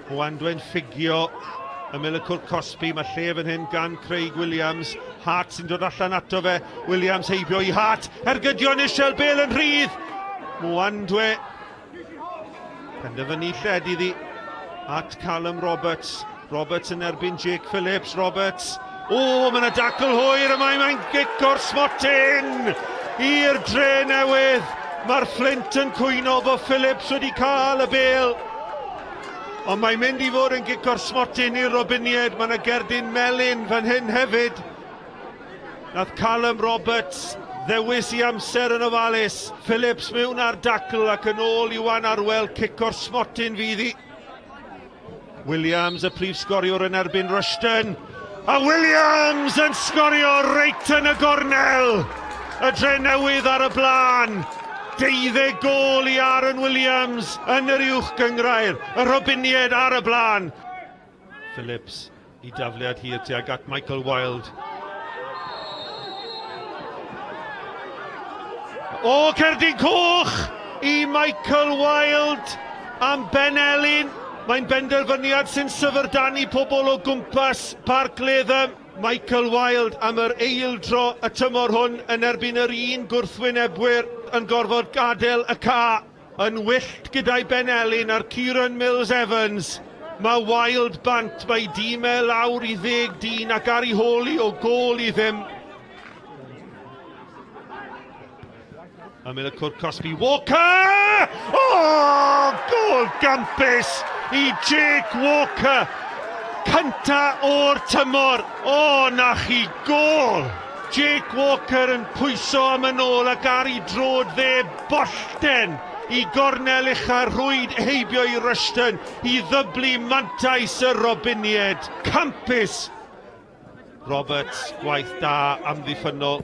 Mwandwe'n ffugio ymyl y cwrt cosbi. Mae lle fan hyn gan Craig Williams. Hart sy'n dod allan ato fe. Williams heibio i Hart. Ergydion Ishel Bale yn rhydd. Mwandwe penderfynu lled iddi at Callum Roberts. Roberts yn erbyn Jake Phillips. Roberts. O, mae yna dacl hwyr y mae mae'n gic o'r smotyn i'r dre newydd. Mae'r Flint yn cwyno bod Phillips wedi cael y bel. Ond mae'n mynd i fod yn gic o'r smotyn i'r Robiniaid. Mae yna gerdyn melyn fan hyn hefyd. Nath Callum Roberts ddewis i amser yn ofalus. Phillips mewn ar dacl ac yn ôl Iwan Arwel, cic o'r smotyn fydd hi. Williams, y prif sgoriwr yn erbyn Rushton. A Williams yn sgorio reit yn y gornel! Y dre newydd ar y blaen. Deuddeg gôl i Aaron Williams yn yr uwch gynghrair. Y Robiniaid ar y blaen. Phillips i dafliad hir tuag at Michael Wilde. O, cerdyn coch i Michael Wilde am Ben Elin. Mae'n benderfyniad sy'n syfrdanu pobl o gwmpas Parc Latham. Michael Wilde am yr eildro y tymor hwn yn erbyn yr un gwrthwynebwyr yn gorfod gadael y ca. Yn wyllt gyda'i ben elyn ar Kieran Mills-Evans, mae Wilde bant, mae ei dîm e lawr i ddeg dyn ac ar ei hôl hi o gôl i ddim. Ymyl y cwrt cosbi, Walker! O! Gôl gampus i Jake Walker! Cynta o'r tymor! O, na chi gôl! Jake Walker yn pwyso am yn ôl ac ar ei droed dde bollten i gornel ucha'r rhwyd heibio i Rushton i ddyblu mantais y Robiniaid. Campus! Roberts, gwaith da amddiffynnol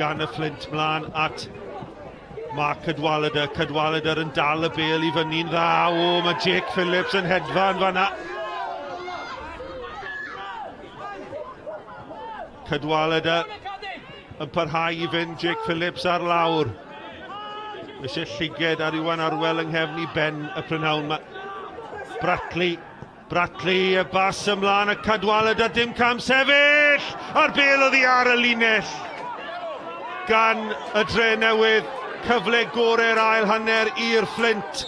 gan y Fflint mlaen at Mark Cadwaladr. Cadwaladr yn dal y bêl i fyny'n dda. O, mae Jake Phillips yn hedfan fanna. Cadwaladr yn parhau i fynd Jake Phillips ar lawr. Mae eisiau llyged ar Iwan Arwel yng nghefn i ben y prynhawn. Mae Bratley, Bratley, y bas ymlaen y Cadwaladr dim cam sefyll! A'r bel oddi ar y linell gan y dre newydd. Cyfle gorau'r ail hanner i'r Fflint.